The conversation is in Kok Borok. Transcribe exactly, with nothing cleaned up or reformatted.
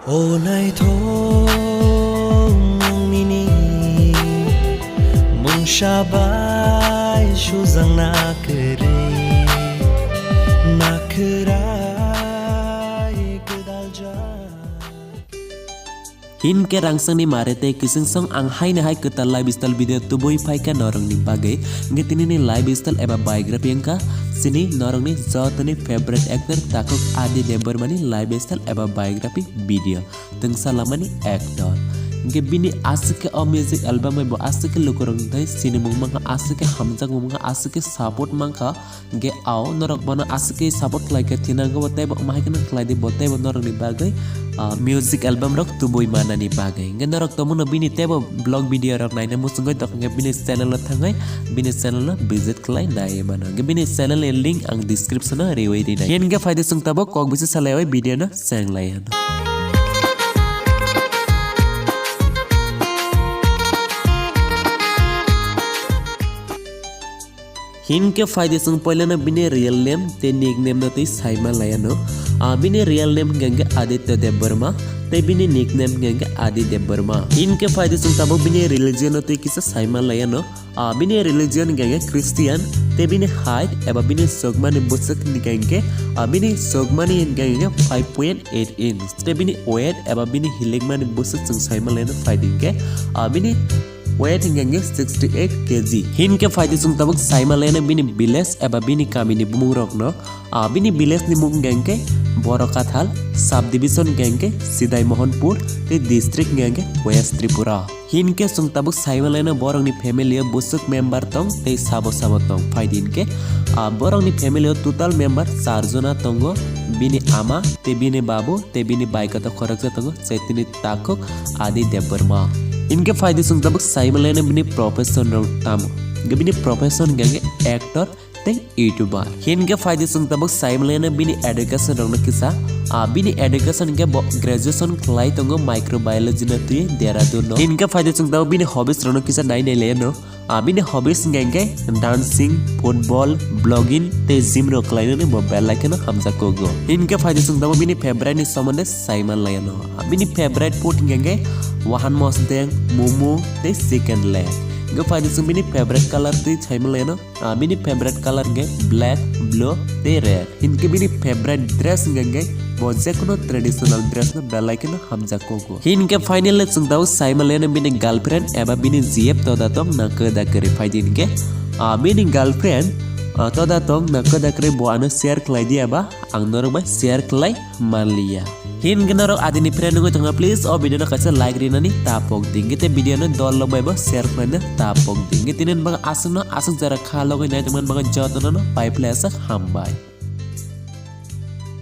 O naithok nini mungsa bai sujak na kwrwi, na kwrai kwdaljak. Hinkhe rangchakni mare tei kiching song ang haino hai kwtal lifestyle video tubui phaikha norokni bagwi. Hinkhe tinini lifestyle eba biography wngkha chini norokni jotoni favorite actor takhuk Adi Debbarmani lifestyle eba biography video. Twngsa lamani actor. Hinkhe bini aswk khe o music album bai bo aswk khe lukurokni thai sinimung mankha, aswk khe hamjakmung mankha, aswk khe support mankha. Hinkhe ao norok bono aswk khe support khlai khe thinango bo teibo wngma hai kheno khlai di bo teibo norokni bagwi, ah, music album rok tubui manani bagwi. Hinkhe norok tongmano bini teibo vlog video rok naina muchungwi tongkha hinkhe bini channel o thangwi bini channel o visit khlai nai mano. Hinkhe bini channel ni link ang description o riwi rinai. Hinkhe phaidi chwng tabuk kok bisi salaiwi video no cheng lai hano. Hinkhe phaidi chwng poilano bini real name tei nickname no twi saima laiano. Ah, bini real name hwnkhe Aditya Debbarma tei bini nickname hwnkhe Adi Debbarma. Hinkhe phaidi chwng tabuk bini religion no twi kisa saima laiano. Ah, bini religion hwnkhe Christian tei bini height eba bini sokmani bwswk hwnkhe, ah, bini sokmani hwnkhe five point eight inch tei bini weight eba bini hilikmani bwswk chwng saima laiano phaidi hinkhe, ah, bini weight hwnkhe sixty eight K G. Hinkhe phaidi chwng tabuk saima laiano bini village eba bini kamini bumung rokno. Ah, bini village ni mung hwnkhe Borokathal, sub division hwnkhe Sidai Mohanpur tei district hwnkhe West Tripura. Hinkhe chwng tabuk saima laiano borokni family o bwswk member tong tei sabo sabo tong phaidi hinkhe, ah, borokni family o total member char jona tongo, bini ama tei bini babu tei bini bai kotor khoroksa tongo, je tini takhuk Adi Debbarma. Hinkhe phaidi chwng tabuk saima laiano bini profession rok tamo. Hinkhe bini profession hwnkhe actor tei YouTuber. Hinkhe phaidi chwng tabuk saima laiano bini education rokno kisa. Ah, bini education hwnkhe bo graduation khlai tongo microbiology no twi Dehradun no. Hinkhe phaidi chwng tabuk bini hobbies rokno kisa nai nai laiano. Ah, bini hobbies hwnkhe dancing, football, vlogging tei gym rok khlainani bo belai kheno hamjak kogo. Hinkhe phaidi chwng tabuk bini favorite ni somonde saima laiano. Ah, bini favorite food hwnkhe wahan mosdeng, momo tei chicken leg. Hinkhe phaidi chwng bini favorite color twi saima laiano. Ah, bini favorite color hwnkhe black, blue tei red. Hinkhe bini favorite dress hwnkhe bo jekono traditional dress no belai kheno hamjak kogo. Hinkhe finally chwng tabuk saima laiano bini girlfriend eba bini G F toda tong na kwda kwrwi phaidi hinkhe, ah, bini girlfriend, ah, toda tong na kwda kwrwi bo ano share khlai di eba ang norok bai share khlai manliya. Hinkhe norok adini friend wngwi tongna please o video no kaisa like rinani tapok di. Hinkhe tei video no dol rok bai bo share khlaina tapok di. Hinkhe tini bagwi aswkno aswk jora kha logwi nai tongmani bagwi jotono no pai phlai aswk hambai.